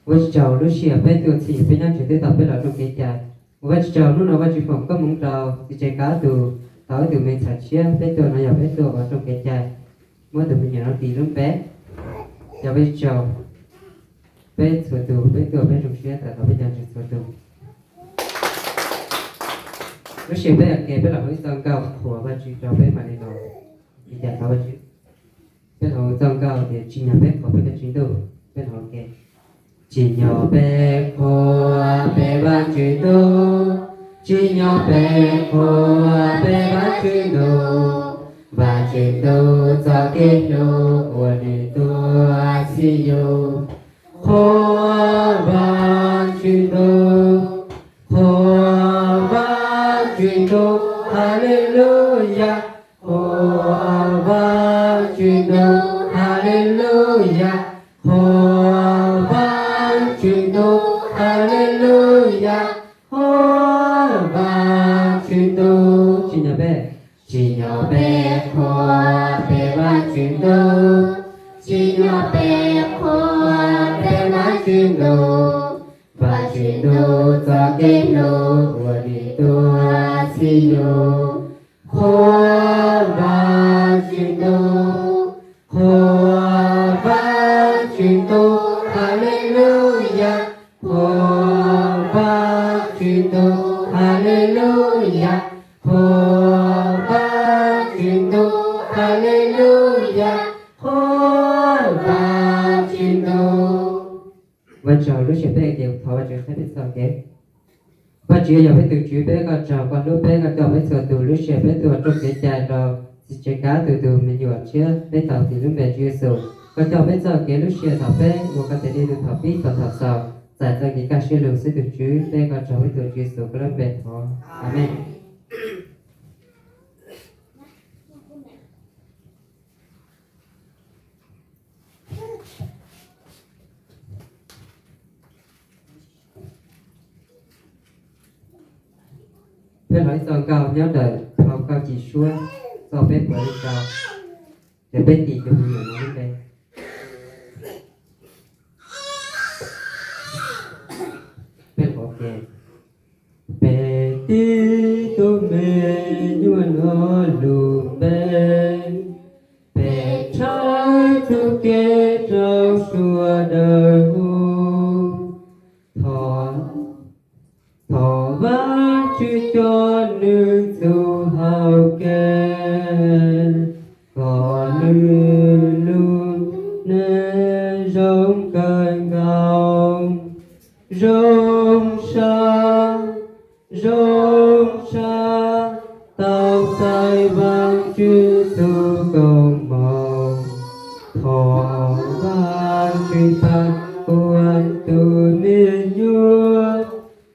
Ua tsaug lub sij hawm peb tuaj txhij peb nyob tsev twb tau peb los rooj kev cai. Ua Vajtswv tsaug hnub no Vajtswv foom koob hmoov rau txiv tsev kav tus tau ib tug me ntxhais tshiab peb tuaj no yog peb tuaj ua rooj kev cai. Muab tus me nyuam no tis lub npe. Yog Vajtswv tsaug peb txhua tus peb tuaj peb zoo siab tawm los peb cov ntseeg txhua tus. Lub sij hawm peb ua ke peb los hu ib txoj nkauj qhuas Vajtswv rau peb mam li los li cas thov Vajtswv. Peb los hu txoj nkauj tias tsim nyog peb qhuas peb tus Tswv Ntuj, peb los ua ke. Tsim nyog peb qhuas peb Vajtswv Ntuj, tsim nyog peb qhuas peb Vajtswv Ntuj, Vajtswv Ntuj txoj kev hlub uas nws tuaj txhij yus. Qhuas Vajtswv Ntuj, qhuas Vajtswv Ntuj, Haleluyas. Qhuas Vajtswv Ntuj, Haleluyas. Qhuas Vajtswv Ntuj, Haleluyas. Qhuas Vajtswv Ntuj. Tsim nyog peb, tsim nyog peb qhuas peb Vajtswv Ntuj, tsim nyog peb qhuas peb Vajtswv Ntuj, Vajtswv Ntuj txoj kev hlub uas nws tuaj txhij yus. Qhuas Vajtswv Ntuj, qhuas Vajtswv Ntuj, Haleluyas. Qhuas Vajtswv Ntuj, Haleluyas. Qhuas Vajtswv Ntuj, Haleluyas. Qhuas Vajtswv Ntuj. Ua tsaug lub sij hawm peb ua ke thov Vajtswv qhia peb txoj kev. Vajtswv yog peb tus Tswv, peb ua koj tsaug koj hlub peb, koj coj peb txhua tus lub sij hawm peb tuaj rooj kev cai rau txiv tsev kav tus tus me nyuam tshiab peb tau tis lub npe Tswv Yexus. Koj coj peb txoj kev lub sij hawm thaum peb ua koj tes dej ntuj thaum pib txog thaum xaus, txais txoj kev kaj siab lug xwb tus Tswv, peb ua koj tsaug peb tus Tswv Yexus koj lub npe thov. Amees. Peb los ib txoj nkauj nyob ntawm phau Kaum Cim Suab, txoj peb puas leej rau, ces peb tis tus me nyuam no lub npe. Peb los ua ke. Peb tis tus me nyuam no lub npe, peb tshawb txoj kev rau sawv daws hnov. Thov, thov Vajtswv coj nws txoj hau kev, kom nws lub neej zoo kawg nkaus, zoo sab, zoo sab, tau txais Vajtswv txoj koob hmoov. Thov Vajtswv pab ua tus me nyuam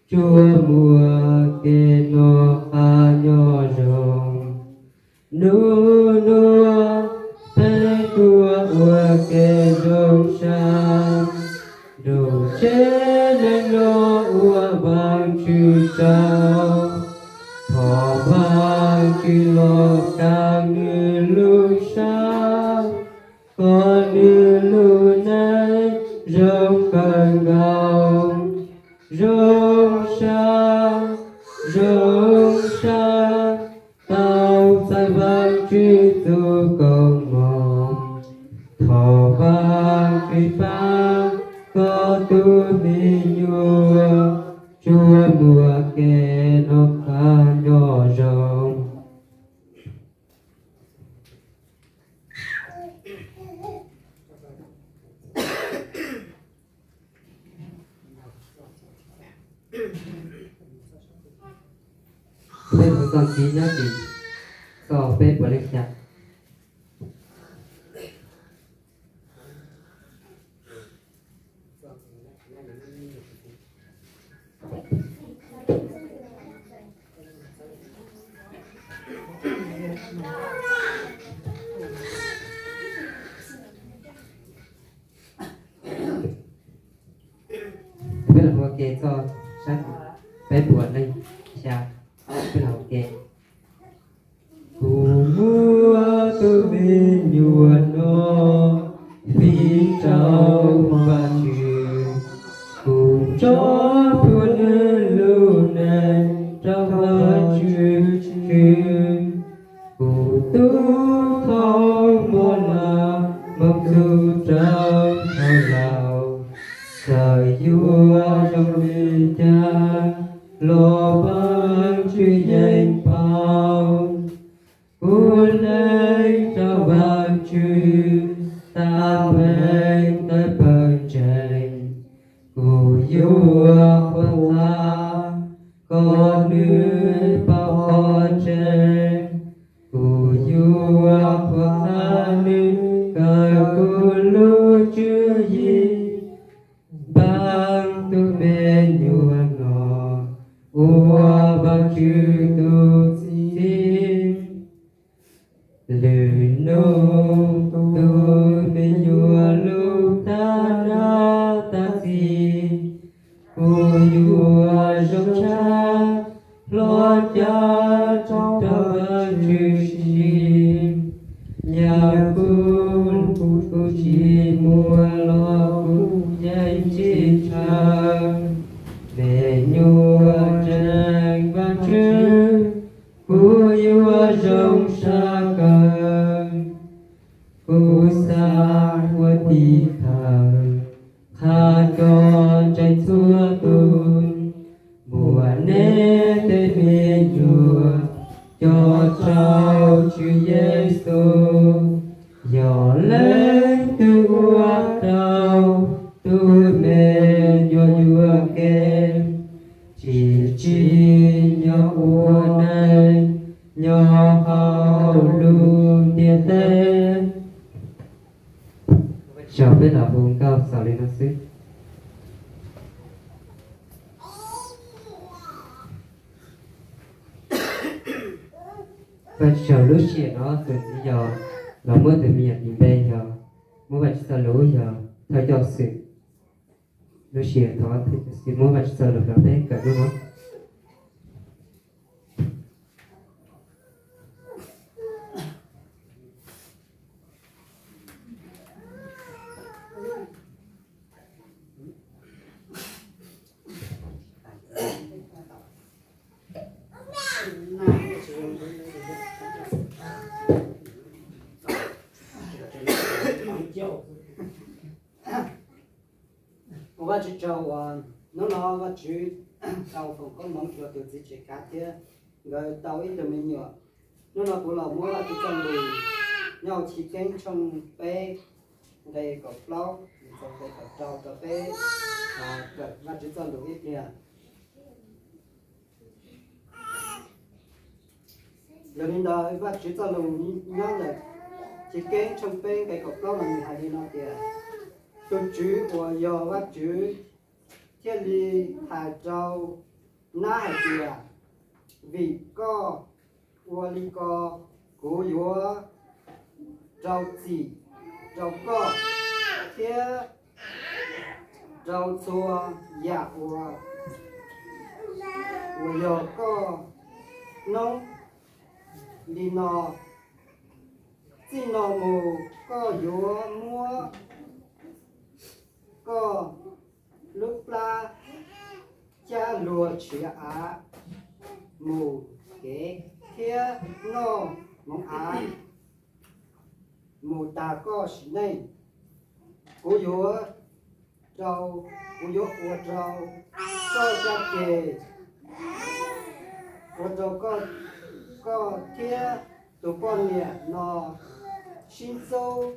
tsuas muaj kev noj qab nyob zoo. Nub nua peb tuaj ua ke zoo sab, nrog tsev neeg no ua Vajtswv tsaug. Thov Vajtswv los kav nws lub sab, kom nws lub neej zoo kawg nkaus, zoo sab, zoo sab, tau txais Vajtswv txoj koob hmoov. Thov Vajtswv pab kom tus me nyuam tsuas muaj kev noj qab nyob zoo. Peb hu txoj ntxiv nyob tim txoj peb puas leej xya. Peb los ua ke txoj sab tim peb puas leej xya. Peb los ua ke. Kuv muab tus me nyuam no piv rau Vajtswv. Tus rau dhau lawm, txawm yuav zoo li cas los Vajtswv yeej paub. Kuv hlev rau Vajtswv, tab meeg tawv pawg ntseeg. Kuv yuav qhuas qhia kom nws paub qhov tseeb. Kuv yuav qhuas qhia nws kawm kuv lub tswv yim. Npaj tus me nyuam no ua Vajtswv tus txiv. Lwm hnub tus me nyuam lub tag nrho tag txi, kuv yuav zoo tshaj hlo cas rau Vajtswv siv. Yog kuv, kuv tsis muaj los kuv yeej tsis ntshaw. Me nyuam ntseeg Vajtswv, kuv yuav zoo sab kawg. Kuv xav ua tim khawv qhia rau ntseeg txhua tus, muab neb tej me nyuam coj rau Tswv Yexus. Yog leej twg ua tau, tus me nyuam yuav kev, tsis tsim nyog ua neej nyob hauv lub ntiaj teb. Sau peb los hu nkauj xaus li no xwb. Peb sau lub sij hawm no tus txiv yog los muab tus me nyuam tis npe yog muab Vajtswv txoj lus yog thawj coj xwm. Lub sij hawm thov thawj coj xwm muab Vajtswv txoj lus rau peb kawm hnub no. Ua Vajtswv tsaug uas hnub no Vajtswv tau foom koob hmoov rau tus txiv tsev kav thiab nkawd tau ib tug me nyuam. Hnub no kuv los muab Vajtswv txoj lus nyob hauv Chiv Keeb tshooj peb nqe kaum plaub mus txog nqe kaum rau rau peb kawm Vajtswv txoj lus ib pliag. Yog li ntawd, Vajtswv txoj lus nyob ntawm Chiv Keeb tshooj peb nqe kaum plaub no nws hais li no tias, tus Tswv uas yog Vajtswv thiaj li hais rau nab hais tias, vim koj ua li ko, kuv yuav rau txim rau koj thiab rau txhua yam uas, uas yog koj hnub li no. Txij no mus koj yuav muab koj lub plab cab luag tshiav av mus kev thiab noj hmoov av mus tas koj sim neej. Kuv yuav rau, kuv yuav ua rau koj caj ces, ua rau koj, koj thiab tus poj niam no sib ntxub,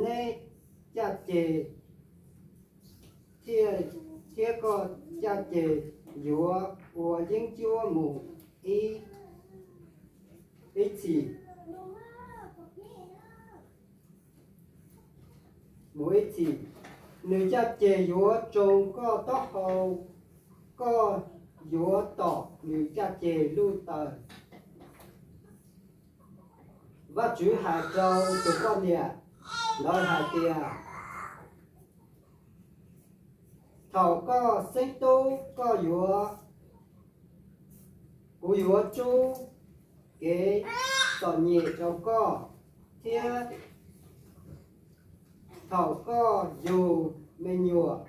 neb caj ces thiab, thiab koj caj ces yuav ua yeeb ncuab mus ib, ib txhis. Mus ib txhis, nws caj ces yuav tsoo koj taub hau, koj yuav tom nws caj ces luj taws. Vajtswv hais rau tus poj niam ntawd hais tias, thaum koj xeeb tub koj yuav, kuv yuav rub kev txom nyem rau koj, thiab thaum koj yug me nyuam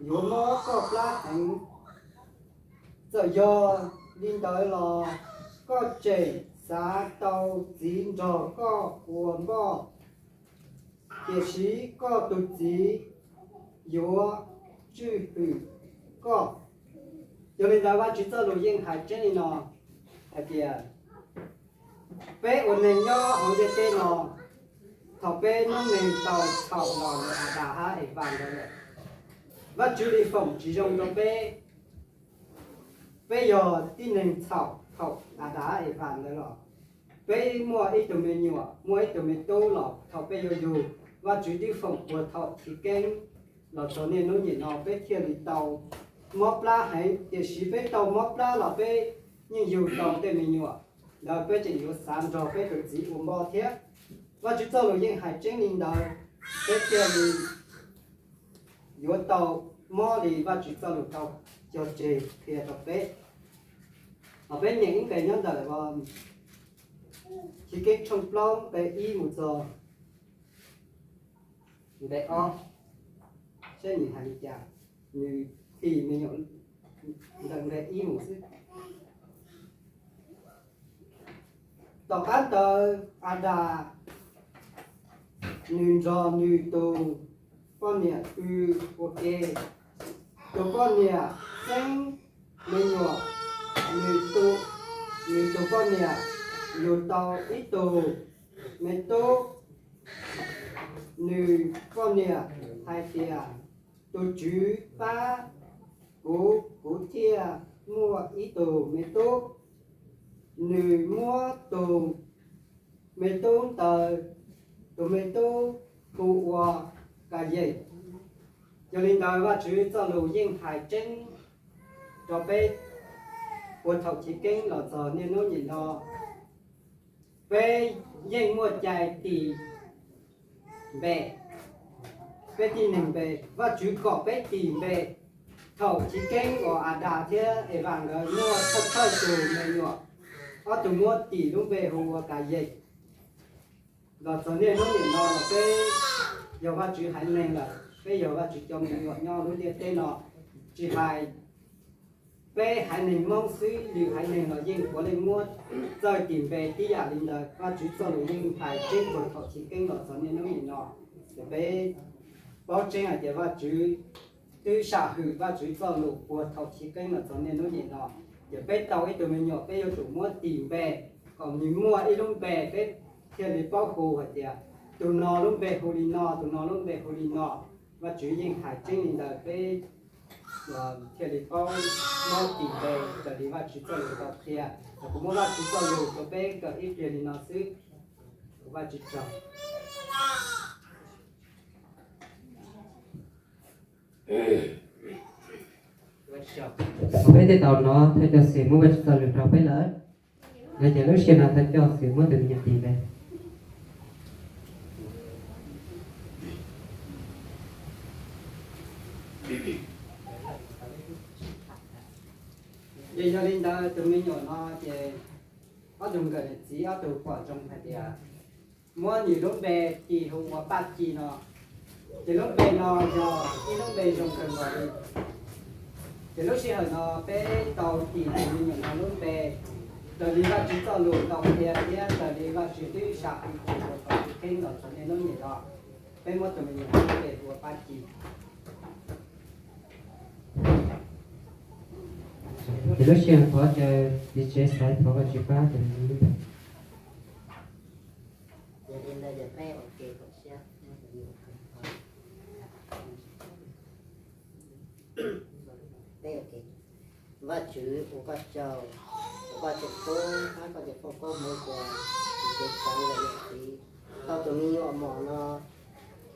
yuav mob koj plab heev. Txawm yog li ntawd los koj tseem xav tau txiv nrog koj ua npoj. tiam sis koj tus txiv yuav tswj hwm koj. Yog li ntawd Vajtswv txoj lus yeej hais tseeb li no hais tias, peb ua neeg nyob hauv ntiaj teb no, thaum peb hnub neeg tau txhaum los ntawm Adas hab Evas ntawd lawm, Vajtswv li foom tsis zoo rau peb. Peb yog tib neeg txhaum thaum Adas hab Evas ntawd los, peb muaj ib tug me nyuam, muaj ib tug me tub los thaum peb yuav yug, Vajtswv twb foom puag thaum chiv keeb los txog niaj hnub nim no peb thiaj li tau mob plab heev, tiam sis peb tau mob plab los peb yeej yug tau tej me nyuam ntawd, peb tseem yuav xav nrog peb tus txiv ua npoj thiab. Vajtswv txoj lus yeej hais tseeb li ntawd, peb thiaj li yuav tau mob li Vajtswv txoj lus tau cog tseg qhia rau peb. Hos peb nyeem ib nqe nyob ntawm Chiv Keeb tshooj plaub nqe ib mus txog nqe ob, saib nws hais li cas, nws thim me nyuam ntawm nqe ib mus xwb. Tom qab ntawd Adas nws nrog nws tus poj niam pw ua ke. Tus poj niam xeeb me nyuam, nws tus, nws tus poj niam yug tau ib tug me tub. Nws poj niam hais tias, tus Tswv pab kuv, kuv thiaj muaj ib tug me tub. Nws muab tus me tub ntawd, tus me tub hu ua Kayes. Yog li ntawd Vajtswv txoj lus yeej hais tseeb rau peb puag thaum chiv keeb los txog niaj hnub nim no. Peb yeej muaj cai tis npe, peb tib neeg npe. Vajtswv kom peb tis npe. Thaum chiv keeb uas Adas thiab Evas nkawd muaj thawj thawj tus me nyuam, ob tug muab tis lub npe hu ua Kayes. Los txog niaj hnub nim no los peb yog Vajtswv haiv neeg lawm, peb yog Vajtswv cov me nyuam nyob lub ntiaj teb no. Tsis hais peb haiv neeg Hmoob xwb, lwm haiv neeg los yeej puav leej muab txawj tis npe tib yam li ntawd. Vajtswv txoj lus yeej hais tseeb puag thaum chiv keeb los txog niaj hnub nim no. Ces peb paub tseeb hais tias Vajtswv twb sam hwm Vajtswv txoj lus puag thaum chiv keeb los txog niaj hnub nim no. Ces peb tau ib tug me nyuam peb yuav tsum muab tis npe, kom nws muaj ib lub npe peb thiaj li paub hu hais tias tus no lub npe hu li no, tus no lub npe hu li no. Vajtswv yeej hais tseeb li ntawd, peb thiaj li paub muab tis npe raws li Vajtswv txoj lus tau qhia. Kuv muab Vajtswv txoj lus rau peb kawm ib pliag li no xwb. Kuv Vajtswv tsaug. Peb tej tau hnov thawj coj xwm muab Vajtswv txoj lus rau peb lawm, yog ces lub sij hawm no thawj coj xwm muab tus me nyuam tis npe. Ces yog li ntawd tus me nyuam no ces ob tug nkawm niam txiv ob tug pom zoo hais tias muab nws lub npe tis hu ua Paj Ci no. Ces lub npe no yog ib lub npe zoo kawg nkaus li. Ces lub sij hawm no peb tau tis tus me nyuam no lub npe raws li Vajtswv txoj lus tau qhia thiab raws li Vajtswv twb sam hwm txog thaum chiv keeb los txog niaj hnub nim no. Peb muab tus me nyuam no lub npe hu ua Paj Ci. Ces lub sij hawm thov caw txiv tsev xaiv thov Vajtswv pab tus me nyuam. Vajtswv, ua koj tsaug, ua koj tsaug kub, hab koj cov foom koob hmoov uas tsis kev txawv los yog txiv tau tus me nyuam mom no,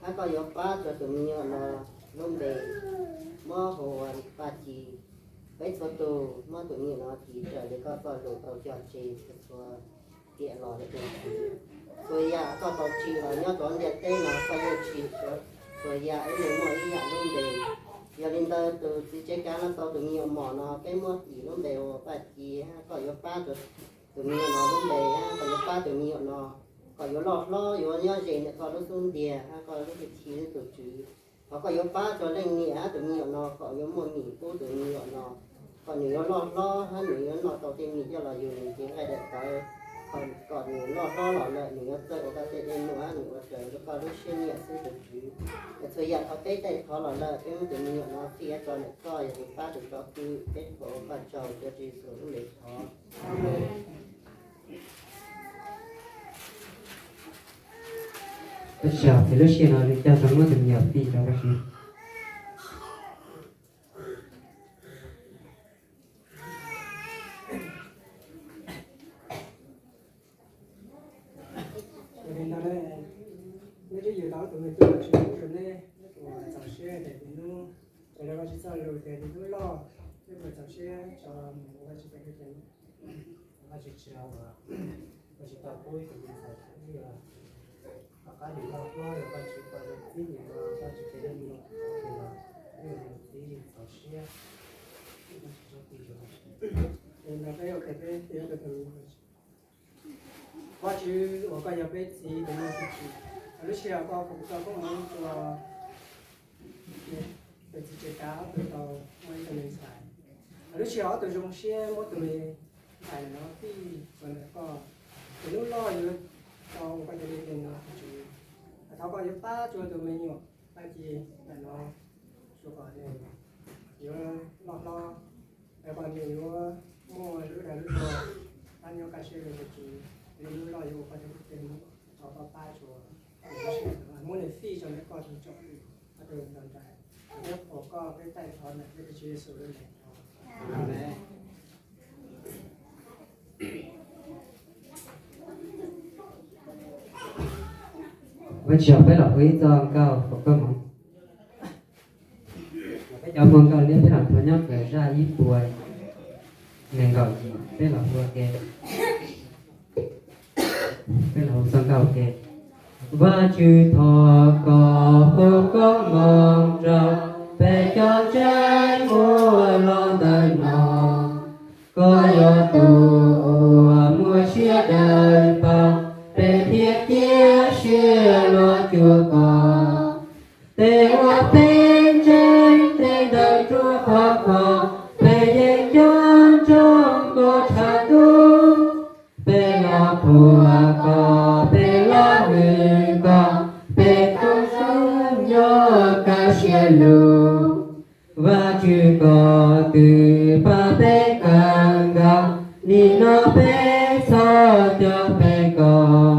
hab koj yuav pab rua tus me nyuam no lub npe muab hu ua Paj Ci. Peb txhua tus muab tus me nyuam no tis raws li koj txoj lus tau cog tseg txhua tiam los li tus txiv. Txhua yam koj tau tsim los nyob rau ntiaj teb no koj yeej tsim, txhua yam ib leeg muaj ib yam lub npe. Yog li ntawd tus txiv tsev kav no tau tus me nyuam mom no peb muab tis lub npe ua Paj Ci, hab koj yuav pab rua tus me nyuam no lub npe, hab koj yuav pab tus me nyuam no kom yuav loj hlob yuav nyob ze ntawm koj lub xub ntiag hab koj lub hwj chim, tus Tswv. Thov koj yuav pab rua leej niam hab tus me nyuam no kom yuav muaj mis pub tus me nyuam no, kom nws yuav loj hlob hab nws yuav noj tau tej mis coj los yug nws cev nqaij daim tawv. Kom nws loj hlob los lawm nws yuav txawj ua koj tej dej muag, nws ua raws li koj lub siab nyiam xwb tus Tswv. Yog txhua yam thov peb taij thov los lawm, peb muab tus me nyuam no fij rau ntawm koj, yog tus pab tus tsov kwm, peb thov ua koj tsaug, tuav Tswv Yexus lub npe thov. Ua tsaug, lub sij hawm no nws coj tau muab tus me nyuam fij rau Vajtswv. Yog li ntawd, neb twb yug tau ob tug me tub Vajtswv pub rau neb, neb puas txaus siab tias hnub, raws li Vajtswv txoj lus tias hnub loj, neb puas txaus siab tso mus ua Vajtswv tes hauj lwm? Vajtswv tsis, Vajtswv tau pub ib tug me ntxhais ib yam, tom qab nws loj hlob los Vajtswv tau zoo txib nws los Vajtswv tes hauj lwm, nws los nws txib txaus siab. Li ntawd peb ua ke peb, peb ua ke Vajtswv uas koj yog peb txiv tus muaj hwj chim, lub sij hawm koj foom koj koob hmoov rau tus txiv tsev kav ob tug tau muaj ib tug me ntxhais. Lub sij hawm ob tug zoo siab muab tus me ntxhais no fij rau ntawm koj, ces hnub loj yuav tau ua koj cov me ntxhais no tus Tswv. Thov koj yuav pab tsuav tus me nyuam tag kis ntawm no, tsuav kom nws yuav loj hlob, kom nws yuav muaj lub dag lub zog, pab nyob kaj siab rau tus Tswv, nws hnub loj yuav ua koj cov me ntxhais no, thov koj pab tsuav, muab nws fij rau ntawm koj tus tsom kwm, koj tus ntawd nraim, thiab foom koj peb taij thov ntawm peb tus Tswv Yexus lub npe thov. Amees. Ua tsaug, peb los hu ib txoj nkauj foom koob hmoov. Peb cov hu nkauj liab peb los thov nyob kawm zaj ib puas nees nkaum yim, peb los hu ua ke. Peb los hu txoj nkauj ua ke. Vajtswv, thov koj foom koob hmoov rau peb cov ntseeg uas los ntawm no. Koj yog tus uas muaj siab daws paub peb thiab cia siab los cuag koj. Tej uas peb ntseeg, tej ntawd ruaj khov kho, peb yeej nco ntsoov koj tshaj tub. Peb los qhuas koj, peb los hwm koj, peb tau zoo nyob kaj siab lug. Vajtswv, koj twb pab peb kawg nkaus, nim no peb txhob coj peb koj.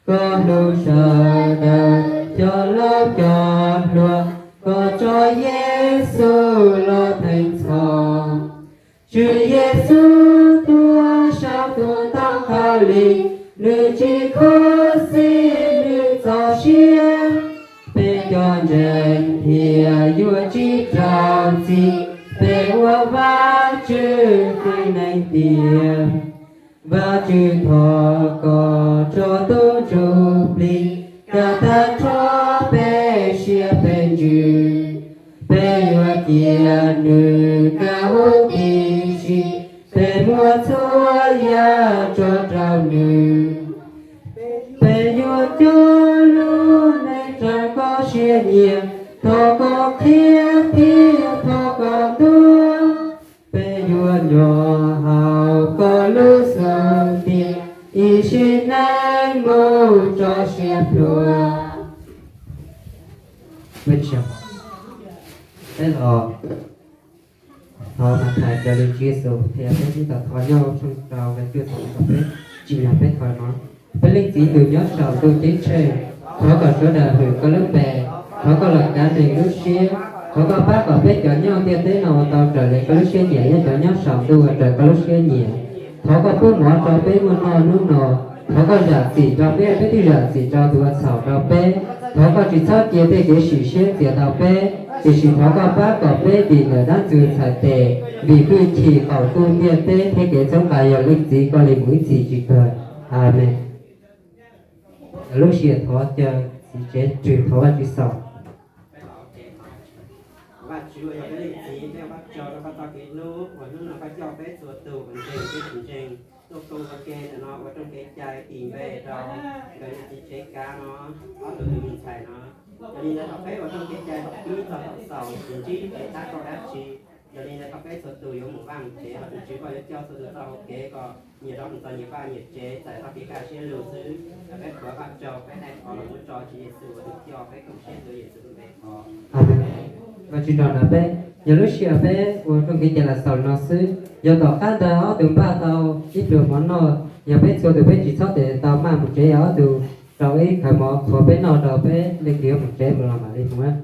Koj hlub sawv daws cov laus cov hluas, koj tso Yexus los theej txhoj. Tswv Yexus tuag saum tus ntoo khaub lig, nws tsis khuv xim nws txoj sia. Peb cov ntseeg thiaj yuav tsis raug txim, peb ua Vajtswv tsev neeg tiag. Vajtswv, thov koj tso tus ntsuj plig kam tag nrho peb siab peb ntsws. Peb yuav cia nws kam huv tib si, peb muab txhua yam tso rau nws. Peb yuav coj lub neej raws koj siab nyiam, thov koj qhia thiab thov koj ntuas. Peb yuav nyob hauv koj lub xub ntiag, ib sim neej mus txog siab pluag. Peb los thov Mathais raws li Tswv Yexus qhia peb, peb tau thov nyob tshooj rau nkawd cuaj xaus kom peb tsim nyog peb thov no. Peb Leej Txiv tus nyob saum ntuj ceeb tsheej, thov kom sawv daws hwm koj lub npe, thov koj los kav neeg lub siab, thov koj pab kom peb cov nyob ntiaj teb no ua tau raws li koj lub siab nyiam, thiab cov nyob saum ntuj ua raws koj lub siab nyiam. Thov koj pub mov rau peb muaj noj hnub no. Thov koj zam txim rau peb, peb thiaj zam txim rau tus ua txhaum rau peb. Thov koj tsis txhob cia tej kev sim siab txias tau peb, tiam sis thov koj pab kom peb dim ntawm dab ntxwg txhais tes, vim hwj chim, qaum ntuj, ntiaj teb thiab kev txhawb nqa yog Leej Txiv koj li mus ib txhis tsis kawg. Amees. Lub sij hawm thov caw txiv tsev rwg thov Vajtswv xaus. Vajtswv uas yog peb Leej Txiv, peb ua koj tsaug rau koj txoj kev hlub uas hnub no koj coj peb txhua tus uas ntseeg thiab tsis ntseeg tuaj koom ua ke ntawm no ua rooj kev cai tis npe rau nkawd txiv tsev kav no, ob tug tus me ntxhais no. Yog li ntawd thaum peb ua rooj kev cai thaum pib txog thaum xaus tsis ntsib kev tab kaum dab tsi, Yog li ntawd koj peb txhua tus yuav mus vaj mus tsev los tus Tswv koj yuav coj txhua tus txoj hau kev kom nyias zaub nws txog nyias vaj nyias tsev txais txoj kev kaj siab lug xwb. Peb qhuas Vajtswv, peb thaij qhov los muab tso Tswv Yexus ua tus coj peb koom siab tus Yexus tus npe thov. Amees. Vajtswv nrog nraim peb. Yog lub sij hawm peb ua rooj kev cai los xaus no xwb, yog tom qab ntawd ob tug npaj tau ib pluag mov noj, yog peb txhua tus peb tsis txhob tes tau maj mus tsev, yog ob tug rau ib khawv mov qhuas peb noj rau peb leej twg yuav mus tsev mus los mam li mus.